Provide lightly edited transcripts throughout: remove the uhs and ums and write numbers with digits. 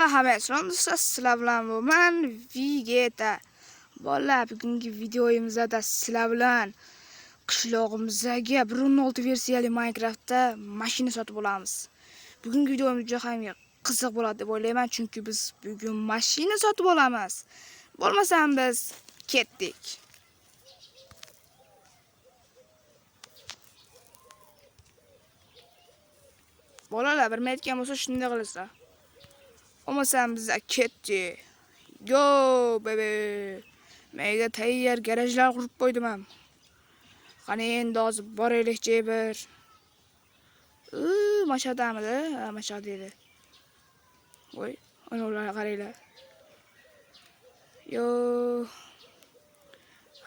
Hammaga salom do'stlar, sizlar bilan man Vegeta. Bolalar, bugungi videomizda sizlar bilan qishlog'imizga 1.16 versiyali Minecraftda mashina sotib olamiz. Bugungi videomiz juda ham qiziq bo'ladi deb o'ylayman, chunki biz bugun mashina sotib olamiz. Bo'lmasam biz ketdik. Bolalar, bilmayotgan bo'lsa shunday qilasizlar. Olmasam biz ketdik. Go baby. Mega tayyor garajlar qurib qo'ydim ham. Qani endi hozir boraylikchi bir. Mashadamidi? Ha, mashada edi. Voy, ana ularga qaranglar. Yo.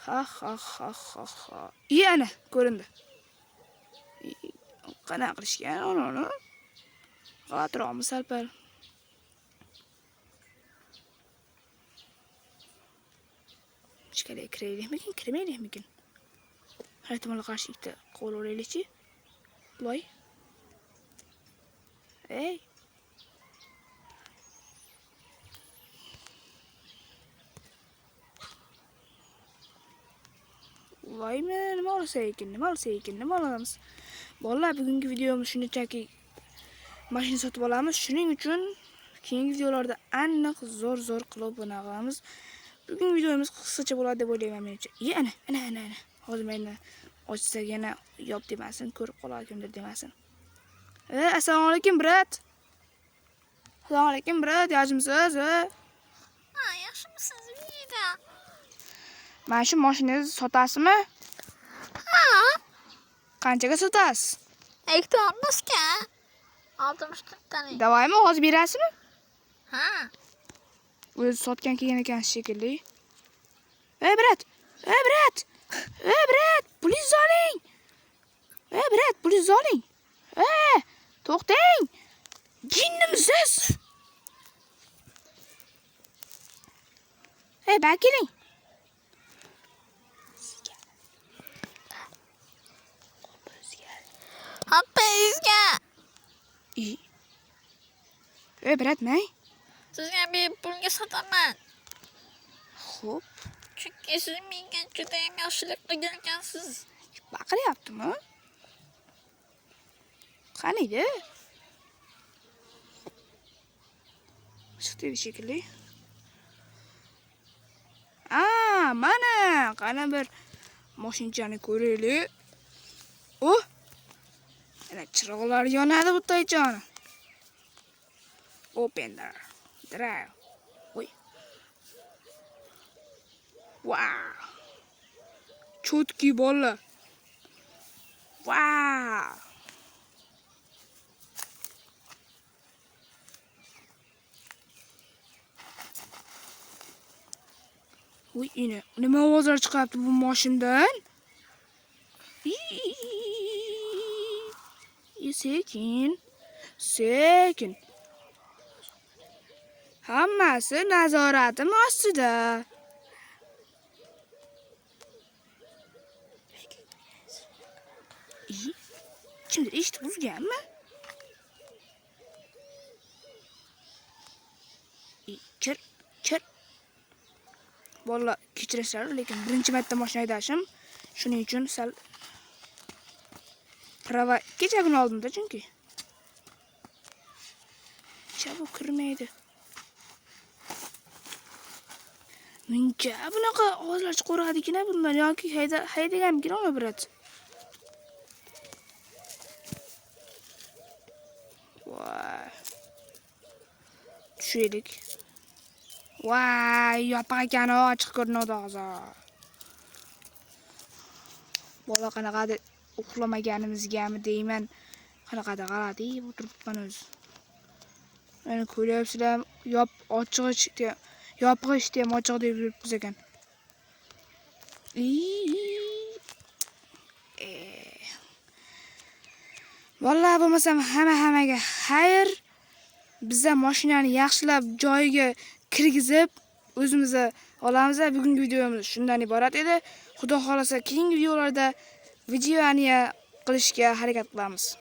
Ha ha ha ha ha. Ana ko'rindi. Qanaqa qilishgan uni? G'alatiroqmi sal-pal. Ichkariga kiraylikmikin, kirmaylikmikin? Har ehtimolga qarshi ikkita qo'l olaylikchi. Loy. Ey. Voymi, nima olsak ekan, nima olsak ekan, nima olamiz? Bolalar, bugungi videomiz shunchaki mashina sotib olamiz. Shuning uchun keyingi videolarda aniq zo'r-zo'r qilib bunaqa qilamiz. Bugungi videomiz qisqacha bo'ladi deb o'ylayman menimcha. Ana, ana, ana, ana. Hozir meni ochsak yana yop demasin, ko'rib qolar kimdir demasin. Assalomu alaykum, brat. Assalomu alaykum, brat, yaxshimisiz? Ha, yaxshimisiz, Vegeta? Mana shu mashinangizni sotasizmi? Ha. Qanchaga sotasiz? Ikkita olmasga. 64 talik. Davaymi, hozir berasizmi? Ha. O'zi sotgan kelgan ekan shekilli. Ey, brat! Ey, brat! Ey, brat! Pulingizni oling! Ey, brat, pulingizni oling! Ey, to'xtang! Jinnimisiz? Ey, bak keling. Hoppangizga. Ey, brat, mang. Sizga bir pulga sotaman. Xo'p. Chunki siz menga juda ham yaxshilik qilgan ekansiz. Baqiryaptimi? Qaniydi? Chiqdi shekilli. Mana qani bir mashinchani ko'raylik. Oh! Ana chiroqlar yonadi bu taychani. Open the drive. Oy. Wow. Chotki bola. Wow. Uy, ine, nima ovozlar chiqyapti bu mashindan? Sekin, sekin. Hammasi nazoratim ostida. Kimdir eshitib buzganmi? Kir, kir. Bolalar, kechirasizlar, lekin birinchi marta mashina haydashim. Shuning uchun sal prava kecha kuni oldimda chunki. Bu kirmaydi. Muncha bunaqa ovozlar chiqaveradikina bundan yoki haydaganmikin uni brat. Voy. Tushaylik. Voy, yopiq ekan, ochiq ko'rinadi hozir. Bola qanaqadir uxlamaganimizgami deyman. Qanaqadir g'alati yeb o'tiribman o'zi. Mana ko'ryapsizlar, yop ochiq eshikni, yopiq eshikni ham ochiq deb yuribmiz ekan. Vallahi bo'lmasam hamma-hammaga xayr. Biz ham mashinani yaxshilab joyiga kirgizib o'zimizni olamiz. Bugungi videomiz shundan iborat edi. Xudo xolasa keyingi videolarda выживание qilishga harakat qilamiz.